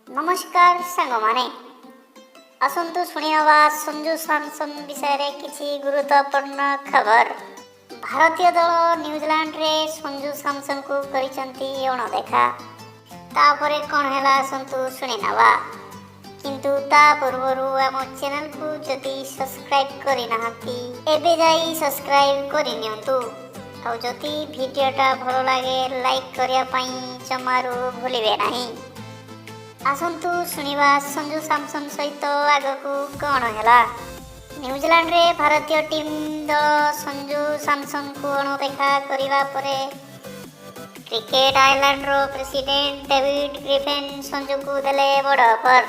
ନମସ୍କାର ସାଙ୍ଗମାନେ, ଆସନ୍ତୁ ଶୁଣିନେବା ସଞ୍ଜୁ ସାମସନ୍ ବିଷୟରେ କିଛି ଗୁରୁତ୍ୱପୂର୍ଣ୍ଣ ଖବର। ଭାରତୀୟ ଦଳ ନ୍ୟୁଜିଲାଣ୍ଡରେ ସଞ୍ଜୁ ସାମସନ୍କୁ କରିଛନ୍ତି ଅଣଦେଖା। ତାପରେ କ'ଣ ହେଲା, ଆସନ୍ତୁ ଶୁଣିନେବା। କିନ୍ତୁ ତା ପୂର୍ବରୁ ଆମ ଚ୍ୟାନେଲକୁ ଯଦି ସବସ୍କ୍ରାଇବ୍ କରିନାହାନ୍ତି, ଏବେ ଯାଇ ସବସ୍କ୍ରାଇବ୍ କରିନିଅନ୍ତୁ। ଆଉ ଯଦି ଭିଡ଼ିଓଟା ଭଲ ଲାଗେ, ଲାଇକ୍ କରିବା ପାଇଁ ଜମାରୁ ଭୁଲିବେ ନାହିଁ। ଆସନ୍ତୁ ଶୁଣିବା ସଞ୍ଜୁ ସାମସନ୍ ସହିତ ଆଗକୁ କ'ଣ ହେଲା। ନ୍ୟୁଜିଲାଣ୍ଡରେ ଭାରତୀୟ ଟିମ୍ ଦଳ ସଞ୍ଜୁ ସାମସନ୍କୁ ଅଣଦେଖା କରିବା ପରେ କ୍ରିକେଟ ଆୟାରଲାଣ୍ଡର ପ୍ରେସିଡେଣ୍ଟ ଡେଭିଡ୍ ଗ୍ରିଫିନ୍ ସଞ୍ଜୁକୁ ଦେଲେ ବଡ଼ ଅଫର୍।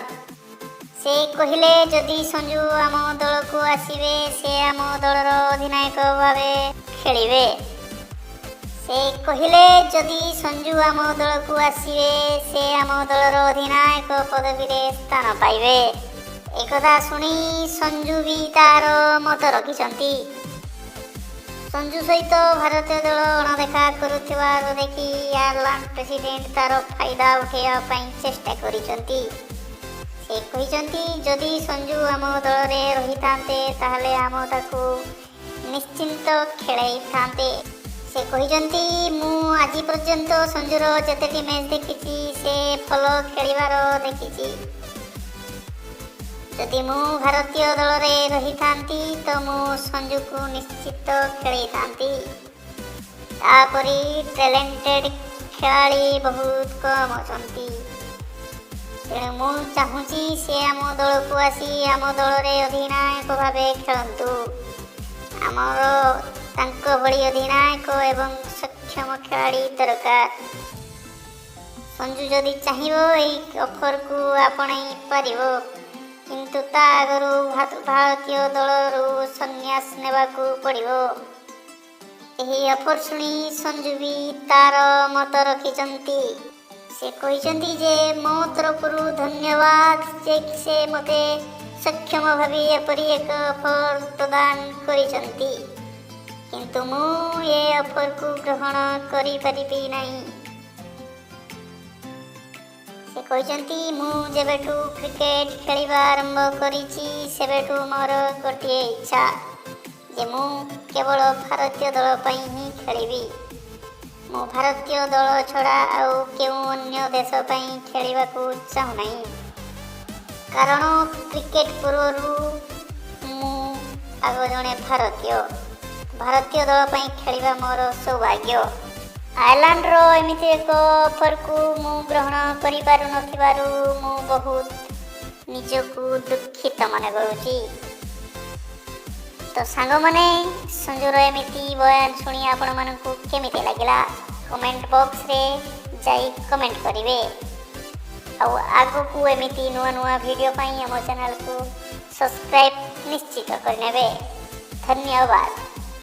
ସେ କହିଲେ, ଯଦି ସଞ୍ଜୁ ଆମ ଦଳକୁ ଆସିବେ, ସେ ଆମ ଦଳର ଅଧିନାୟକ ଭାବେ ଖେଳିବେ। ସେ କହିଲେ, ଯଦି ସଞ୍ଜୁ ଆମ ଦଳକୁ ଆସିବେ, ସେ ଆମ ଦଳର ଅଧିନାୟକ ପଦବୀରେ ସ୍ଥାନ ପାଇବେ। ଏକଥା ଶୁଣି ସଞ୍ଜୁ ବି ତାର ମତ ରଖିଛନ୍ତି। ସଞ୍ଜୁ ସହିତ ଭାରତୀୟ ଦଳ ଅଣଦେଖା କରୁଥିବାର ଦେଖି ଆୟାରଲାଣ୍ଡ ପ୍ରେସିଡେଣ୍ଟ ତାର ଫାଇଦା ଉଠାଇବା ପାଇଁ ଚେଷ୍ଟା କରିଛନ୍ତି। ସେ କହିଛନ୍ତି, ଯଦି ସଞ୍ଜୁ ଆମ ଦଳରେ ରହିଥାନ୍ତେ, ତାହେଲେ ଆମ ତାକୁ ନିଶ୍ଚିନ୍ତ ଖେଳାଇଥାନ୍ତେ। ସେ କହିଛନ୍ତି, ମୁଁ ଆଜି ପର୍ଯ୍ୟନ୍ତ ସଞ୍ଜୁର ଯେତେଟି ମ୍ୟାଚ୍ ଦେଖିଛି, ସେ ଭଲ ଖେଳିବାର ଦେଖିଛି। ଯଦି ମୁଁ ଭାରତୀୟ ଦଳରେ ରହିଥାନ୍ତି ତ ମୁଁ ସଞ୍ଜୁକୁ ନିଶ୍ଚିତ ଖେଳାଇଥାନ୍ତି। ତା'ପରି ଟ୍ୟାଲେଣ୍ଟେଡ୍ ଖେଳାଳି ବହୁତ କମ୍ ଅଛନ୍ତି। ତେଣୁ ମୁଁ ଚାହୁଁଛି ସେ ଆମ ଦଳକୁ ଆସି ଆମ ଦଳରେ ଅଧିନାୟକ ଭାବେ ଖେଳନ୍ତୁ। ଆମର ତାଙ୍କ ଭଳି ଅଧିନାୟକ ଏବଂ ସକ୍ଷମ ଖେଳାଳି ଦରକାର। ସଞ୍ଜୁ ଯଦି ଚାହିଁବ, ଏହି ଅଫରକୁ ଆପଣେଇ ପାରିବ, କିନ୍ତୁ ତା ଆଗରୁ ଭାରତୀୟ ଦଳରୁ ସନ୍ନ୍ୟାସ ନେବାକୁ ପଡ଼ିବ। ଏହି ଅଫର ଶୁଣି ସଞ୍ଜୁ ବି ତାର ମତ ରଖିଛନ୍ତି। ସେ କହିଛନ୍ତି ଯେ ମୋ ତରଫରୁ ଧନ୍ୟବାଦ ଯେ ସେ ମୋତେ ସକ୍ଷମ ଭାବି ଏପରି ଏକ ଅଫର ପ୍ରଦାନ କରିଛନ୍ତି, କିନ୍ତୁ ମୁଁ ଏ ଅଫରକୁ ଗ୍ରହଣ କରିପାରିବି ନାହିଁ। ସେ କହିଛନ୍ତି, ମୁଁ ଯେବେଠୁ କ୍ରିକେଟ ଖେଳିବା ଆରମ୍ଭ କରିଛି, ସେବେଠୁ ମୋର ଗୋଟିଏ ଇଚ୍ଛା ଯେ ମୁଁ କେବଳ ଭାରତୀୟ ଦଳ ପାଇଁ ହିଁ ଖେଳିବି। ମୁଁ ଭାରତୀୟ ଦଳ ଛଡ଼ା ଆଉ କେଉଁ ଅନ୍ୟ ଦେଶ ପାଇଁ ଖେଳିବାକୁ ଚାହୁଁନାହିଁ, କାରଣ କ୍ରିକେଟ ପୂର୍ବରୁ ମୁଁ ଆଗ ଜଣେ ଭାରତୀୟ। ଭାରତୀୟ ଦଳ ପାଇଁ ଖେଳିବା ମୋର ସୌଭାଗ୍ୟ। ଆୟାରଲାଣ୍ଡର ଏମିତି ଏକ ଅଫରକୁ ମୁଁ ଗ୍ରହଣ କରିପାରୁନଥିବାରୁ ମୁଁ ବହୁତ ନିଜକୁ ଦୁଃଖିତ ମନେ କରୁଛି। ତ ସାଙ୍ଗମାନେ, ସଞ୍ଜୁର ଏମିତି ବୟାନ ଶୁଣି ଆପଣମାନଙ୍କୁ କେମିତି ଲାଗିଲା, କମେଣ୍ଟ ବକ୍ସରେ ଯାଇ କମେଣ୍ଟ କରିବେ। ଆଉ ଆଗକୁ ଏମିତି ନୂଆ ନୂଆ ଭିଡ଼ିଓ ପାଇଁ ଆମ ଚ୍ୟାନେଲକୁ ସବସ୍କ୍ରାଇବ୍ ନିଶ୍ଚିତ କରିନେବେ। ଧନ୍ୟବାଦ।